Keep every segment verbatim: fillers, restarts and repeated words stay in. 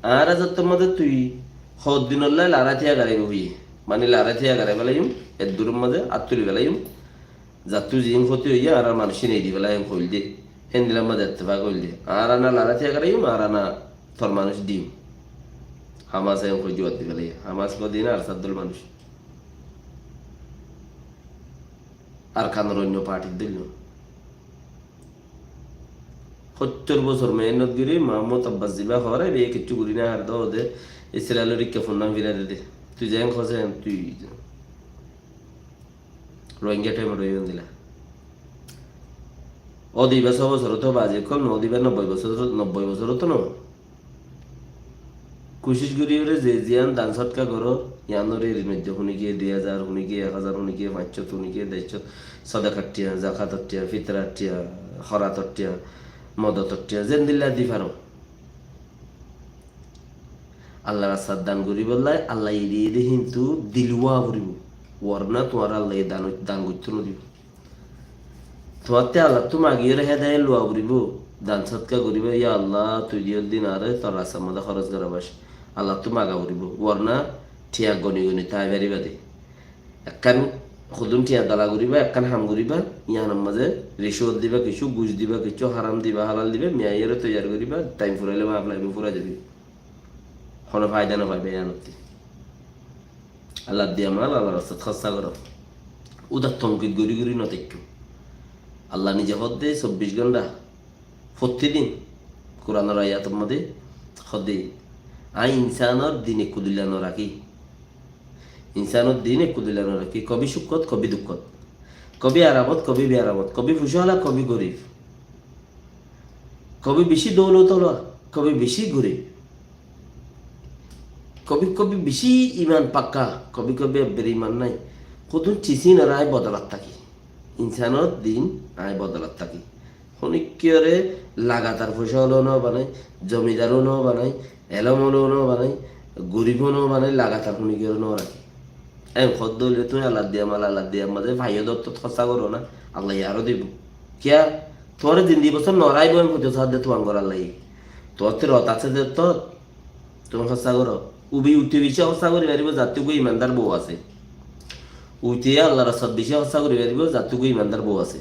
Añára zattór mazé tui hoddinollá larái tiya garaibá hoiyé. Mani larái tiya garai felaiyum, eddurór mazé át tuli felaiyum. Zattú ziín hóti óiye añárar manúic ín eri felaiyum hoil dé. Héndilla mazé ettefak óil dé. Añára na larái tiya garaiyum, añára na tor manúic diyum. Hamas en hoijje bad di felaiye. Hamas hoó de na Arsad dol manúic. Arkanor oinno partir dol no. Hóttor bosór mehénnot gorí Mahmud Abbas zibá hoór, ebe kiccú gorí no fare de, Israelor ikká funnán firai de de. Tui zeén hoós en tui Rohingya time ot óiye endilla. Ó de ibá só bosór ot bazi kol no, ó de ibá nobboi bosór, nobboi bosór ot no. Kucíc gorí ore ze ziyán dan sódka goró, yián ore eri no de, hunikiye dui házar, hunikiye ek házar, hunikiye fañs cót, hunikiye dec cót, sodakat tiya, zakator tiya, fitrar tiya, hórator tiya, modotor tiya, zendilla di faro. Allar rastat dan goríbolla, Allaye diyé de hintu dil ówa foribó. Worna tuáñre Allaye dan, dan goittó no dibó. Tuáñtte Allattú magiyóre hédayet luwa foribó. Dan sódka goríba, ya Allah, tui diyór din añáre tor rastar mazé hóros gora bas. Allattú maga foribó. Worna thiañ goni goni tái faribá de. Ekkán hodún thiañ dola goríba, ekkán ham goríba, yiánor mazé ricúot diba kiccú, gus diba kiccú, háram diba, hálal diba, miyaiyoré toiyar goríba, taim furaile maf laibo, furai zaibo. Hono faida no faiba yiánottí. Allar diya mal Allar rastat hóssa goró. Údar tonkid gorí gorí no táikko. Allah nize hoó de sobbic gónta, fottí din, Kuranor ayator modé hoó de, añí insánor din ekku duilla no rakí. Insánor din ekku duilla no rakí. Kobi cúkkot, kobi dukkot. Kobi aramot, kobi bearamot. Kobi fucála, kobi gorib. Kobi bicí doulot ola, kobi bicí gorib. Kobi kobi bicí iman pakka, kobi kobi ebber iman nai. Hodún cisínor añí bodolat táki. Insánor din añí bodolat táki. Honikkiyóre lagatar fucála no banai, zomidar no banai, elom no banai, gorib no banai, lagatar honikkiyóre no rakí. En hoddé óile tuñí Allar diya mal, Allar diya mal de faiyó de ottót hóssa goró na, Allaye aró dibó. Kiyá? Tuáñre zindi bosór no raikbó, en hoitó saá de tuáñgor Allaye. Tuáñttú rot asé de ottót, tuñí hóssa goró. Ubi uite bicí hóssa gorí faribó, zattú goi imandar bou asé. Uite Allar rastat bicí hóssa gorí faribó, zattú goi imandar bou asé.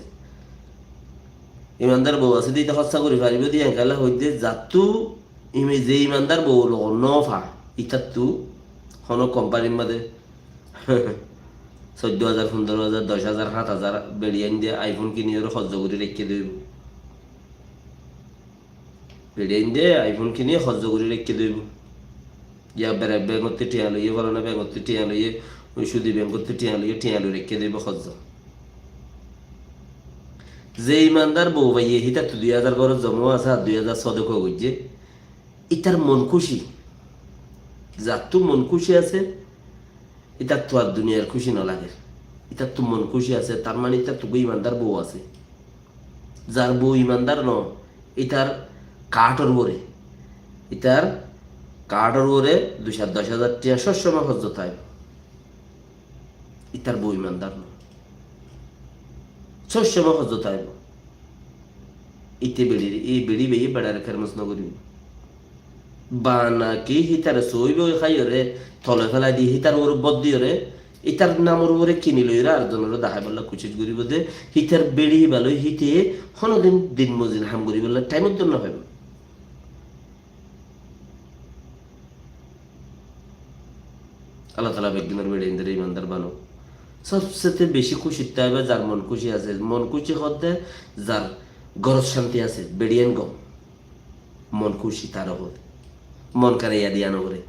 Imandar bou asé de ite hóssa gorí faribó de, en kiyólla hoóidde, zattú imi ze imandar bou logot no fa, itattú hono kompanir mazé soiddó házar, fundoro házar, doc házar, háñt házar beçi ainde iPhone kiniyóre horzó gorí raikké de óibo. Beçi ainde iPhone kini horzó gorí raikké de óibo. Ya Brak Bank ottú thiañ loiye, folana bank ottú thiañ loiye, oi Sudi bank ottú thiañ loiye, thiañ loi raikké de óibo horzó. Ze imandar bou faiye, hítattú dui házar gorot zoma asé ar dui házar sodaka goijjé. Itar mon kúci. Zattú mon kúci asé, itattú ar duniyar kúci no lager. Itattú mon kúci asé, tar mane itattú goi imandar bou asé. Zar bou imandar no, itar kaátor uore, itar kaátor uore dui cót doc házar tiañ sob somoi horzó táibo. Itar bou imandar no. Sob somoi horzó táibo. Ite beçi, e beçi baiye beçare kermos no goribo. Ba naki hítare sóibo hái ore, tole felai di hítar uore bor di ore, hítar namor uore kini loi ore ar zonore dahaibolla kucíc goribo de, hítar beçi híba loi híte honodin din mozin ham goribolla thaim uddor no faibo. Allah taala beggúnor beçi indore imandar banouk. Sobsete beci kúci táiba zar mon kúci asé, mon kúci hoó de zar górot cánti asé, beçi en gom. Mon kúci tare hoó de. Mon karaiya diya no fore.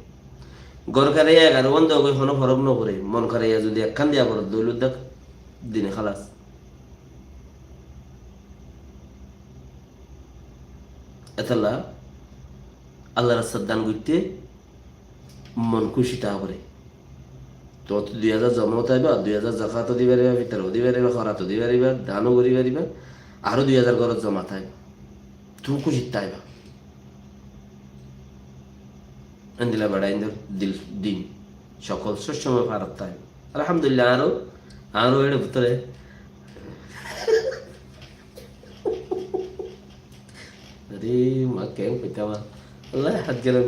Gór karaiya egaro gónta goi hono forok no fore. Mon karaiya zodi ekkán diya fore, dóilor de dine halas. Etolla Allah rastat dan goitte mon kúci táa fore. Tuáñttu dui házar zoma táibo, ar dui házar zakat o di fariba, fitar o di fariba, hórat o di fariba, dan o gori fariba, aró dui házar górot zoma táibo. Tuñí kúcit táiba. Endilla beçaindor dil, din, cókol sob somoi farot táibo. Alhamdulillah, añáro, añáro eçe bútore. Are ma, keén hoitám? Allah, hát gele